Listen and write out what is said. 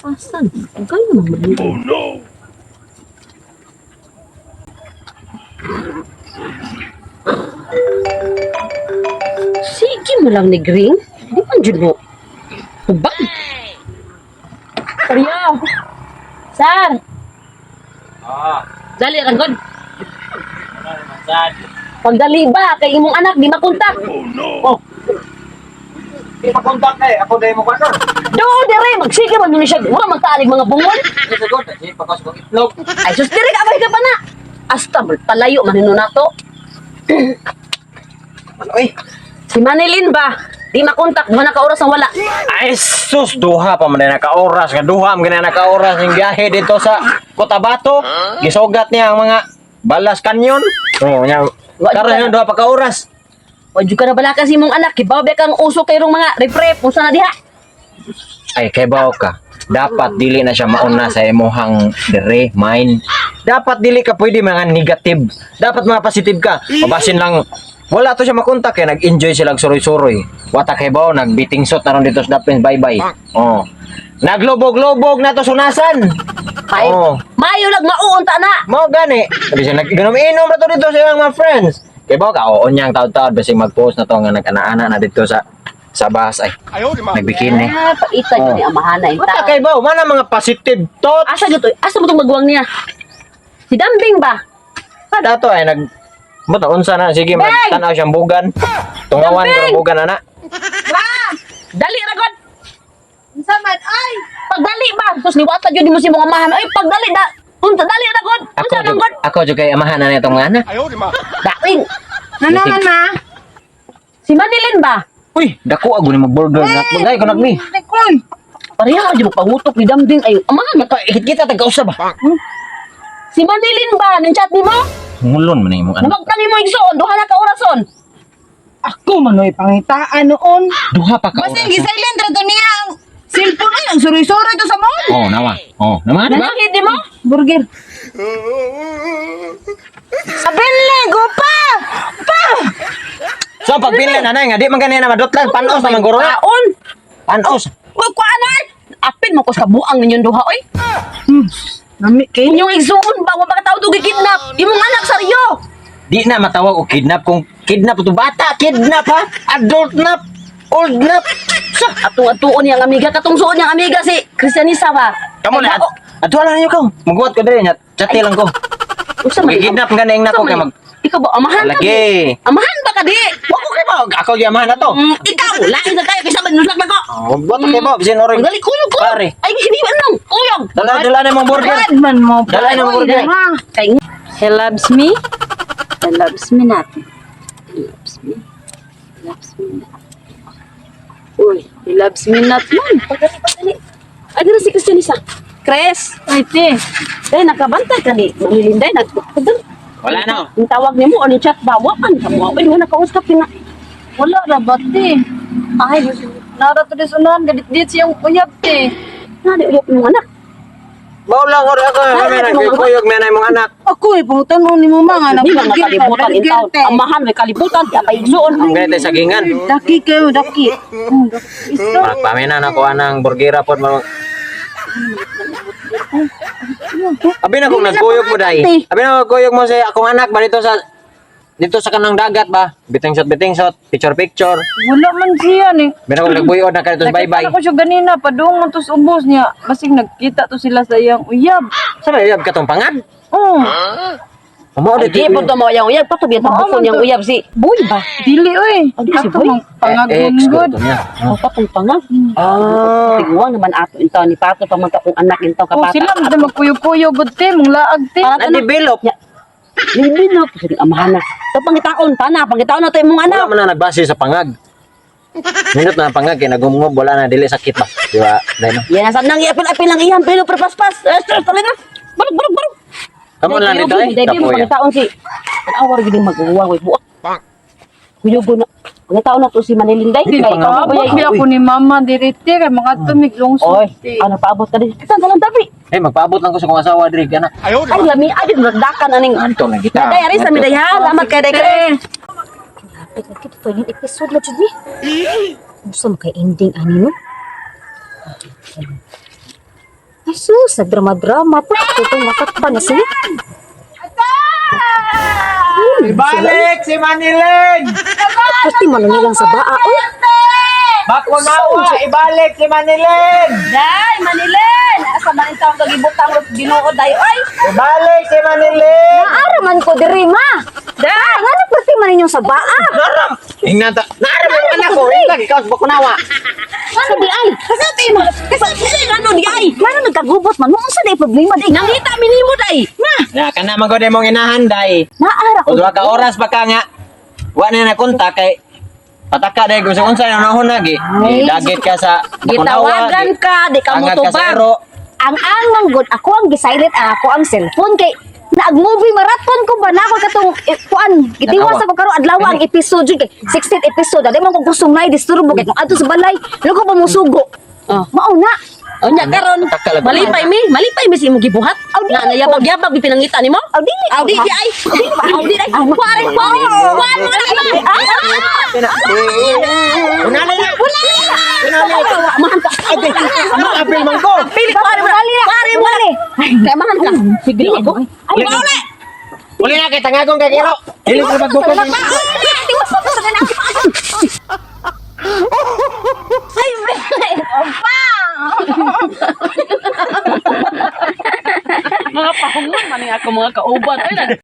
Asan? Ang kaya naman man. Oh no! Sige mo lang ni Green. Di man dyan mo. Hubag. Karyo! Sir! Ah, Dali, ranggod. wala naman sad. Pagdali ba kay imong anak di makontak? Oh. Di pa-contact eh. Ako dahil mo kwarto. Do dire magsige man ni siya. Wala man taalig mga bungon. Sige, sagot. Sige, pagkos kong itlog. Ay sus dire ka ka pa na. Asta palayo man nino nato. Ano eh? Si Manilin ba? Di makontak, duha na ka oras ang wala. Ay, sus, duha pa man na naka-oras. Nga duha man na naka-oras yung biyahe dito sa Cotabato. Gisugat niya ang mga Balas Canyon. Oo, niya. Karon yun, duha pa ka oras. Wa jud ka na bala kasi imong anak, kibaw ba kang uso kay rong mga refref unsa na diha? Ay, kay bao ka. Dapat dili na siya mauna sa imuhang dire, mine. Dapat dili ka pwede mga negative. Dapat mga positive ka. Mabasin lang, wala to siya makontak eh. Nag-enjoy sila suroy-suroy. Wata kay bao, nagbiting shot na ron dito sa Dapin. Bye-bye. Oh. Naglobog-lobog na to sunasan. Ay, Oh. mayo lag mauunta na. Mao gani. Sabi siya, nag-inom-inom na to dito sa iyang mga friends. Kay bao ka, oo niyang taod-taod. Basing mag-post na to nga nag-ana-ana na dito sa bas. Ay, nagbikini. Ah, paita jud Oh. ni amahana in Wata kay bao, mana mga positive thoughts. Asa jud to? Asa mo tong maguwang niya? Si Dambing ba? Ah, dato ay nag Ba't unsa na sige Beng! magtanaw siyang bugan. Tungawan Beng! ko bugan ana. Dali ra god. Unsa man ay? Pagdali ba? Sus liwata jud nimo si mong amahan. Ay pagdali da. Unsa dali ra god. Ako Unsa man jud god? ako jud kay amahan na nitong mga anak. Daing. Nanaman ma? Si Manilin ba? Uy, dako ako ni mag-burger na. Magay ko nagmi. Koy. Pareha jud mo pangutok ni Dambing ay amahan na. Kita tag-usab ba? Si Manilin ba ning chat nimo? Ngulon man imong anak. Nabagtang nimo igsoon duha na ka orason. Ako man oy pangitaan noon. Duha pa ka Basta oras. gisilent ra to niya ang cellphone ay ang suroy-suroy to sa mall. Oh, nawa. Oh, naman ba? Nanakit nimo? Burger. Sa go pa! Pa! So pagpinlan anay nga di man ganina madutlan panos na man guro na. Kaon. Panos. Uy, kuan na. Apin mo ko sa buang ninyong duha oy. Nami kay Inyong igsoon ba wa pa ka tawo kidnap? Imong anak saryo. Di na matawag og kidnap kung kidnap to bata, kidnap ha. Adult nap, old nap. Sa atong atuon niyang amiga katong suon niyang amiga si Christianisa ba. Kamo na. Ato lang ninyo ko. Magbuhat ko diri nya. Chat lang ko. Usa man Gikidnap gani ang nako kay mag Ikaw ba amahan ka? Lagi. Di? Amahan ba ka di? Wa ko kay ba? Ako giyamahan na to. Ikaw, lain ka kayo kaysa magnulak na ko. Oh, buhat kay ba? Bisin orig. Dali kuyog kuyog. Pare. Ay, hindi ba nang kuyog. Dala dala na imong burger. Bad man mo. Dala na imong burger. Ma. Kay He loves me. He loves me not. He loves me. He loves me not. Uy, he loves me not man. Pagdali, pagdali. Ay, dira si Christianisa. Chris, Ay, te. day nakabantay ka ni Mamilinday nag pagdali. Wala na. Ang tawag nimo ano chat ba wa man ka mo. Ay, wala ka usap na. Wala ra ba, te? Ay, Nara to disunan, gadit-dit siyang uyab, te. nani uyap imong anak. Bao lang ori ako. Kami nagkuyog may na imong anak. Ako ay pangutan ni mo ma nga Di ba nga kalibutan in taon. Amahan may kalibutan, di pa igsoon. Ang gayte sagingan. Daki kayo, daki. Pamina na ko anang burgera pod mo. Abi na kung nagkuyog mo dai. Abi na nagkuyog mo sa akong anak ba dito sa kanang dagat ba? Biting shot, picture picture. Wala man siya, ni. Abi na kung nagbuyod na ka dito bye bye. Nakita na ko siya ganina, padung man to sa ubos niya. Basig nagkita to sila sa iyang uyab. Sa may uyab katong pangad. Oh, Mo Ay, di po to mo yang uyab, pato biya tabukon yang uyab si Boy ba? dili oy. Oh, di si Ato Boy. mang pangagon gud. Oh, patong pangag. Ah. Tiguan naman ato in taon ni Pato pa man ta kung anak in taon Oh, kabata. sila man magkuyog-kuyog gud te, mong laag te. Para na Na-develop. Ya. Nilino po sa amahan na. So pangitaon pa na, pangitaon na to imong anak. Wala man na nagbase sa pangag. Nindot na ang pangag kay nagumngob wala na dili sakit ba. Di ba? Dai no. Yan ang nang iapil-apil lang iyang pero paspas. Eh, sir, tuloy na. Barog, barog, barog. Kamo na dito ay. Dahil mo Kapoy. pangitaon si Awar gid maguwang oy buak. Kuyog na. Pangitaon na to si Manilinday. Hindi, Kay pangalan. Paabot Uy, biya ko ni mama diri te kay mga tumig Oy, lungsod te. ano paabot ka din? Kita dalang tabi. Eh magpaabot lang ko sa kong asawa diri kana. Ay lami ay nagdakan aning. Anto na kita. Day ari sa miday ha. Salamat kay day kay. Lapit na kito final episode na jud ni. Unsa man kay ending ani no? Sus, nagdrama-drama pa. Tutong matakpan na siya. Ibalik si Manilin! Pati man nilang sa baa. Oh, Bakunawa, ibalik si Manilin! Day, Manilin! Asa man ang taong kagibutang Ginoo day oy? Ibalik si Manilin! naara man ko diri ma. Day, ngano pati man ninyong sa baa? Naram! Ingnan ta. Naram ang anak ko. Ingnan ikaw sa Bakunawa. Ngano di ay? Kasati mo. Kasati ano di ay? Ngano nagkagubot man? Mo unsa day problema day? Nangita minimo day. Ma, Na kana man gud imong inahan day. naara ko. O duha ka oras pa ka nga. Wa na na kontak kay pataka day kung sa unsa na unahon na gi. Dagit ka sa Bakunawa. Gitawagan ka, di ka Angag ka sa motubag. ero. Ang manggod ako ang gisilent ang ako ang cellphone kay naag-movie marathon ko ba na ako katong eh, kuan gitiwas Tanawa. ako karon adlaw ang episode jud kay 16th episode adi man ko gustong nay disturbo kay kung adto sa balay lugo pa mo sugo. Oh. Mao na. Unya karon, Pataka lang. malipay mi, malipay mi sa imong gibuhat. Aw, di Na nayabag-yabag mi pinangita nimo? Aw dili. Aw di di ay. Aw di ay. Kuwarin ko. Kuwarin mo na. Unali na. Unali. Mahan ka. Ano apil man ko? Pili kuwarin mo. Kuwarin mo. Kaya mahan ka. Sige ako. Ay, Bauli. Uli na kay tangagong kay Kero. Dili ko magbukod. Tiwas pa sa kanang. Mga pahungon man ako mga kauban. Ay,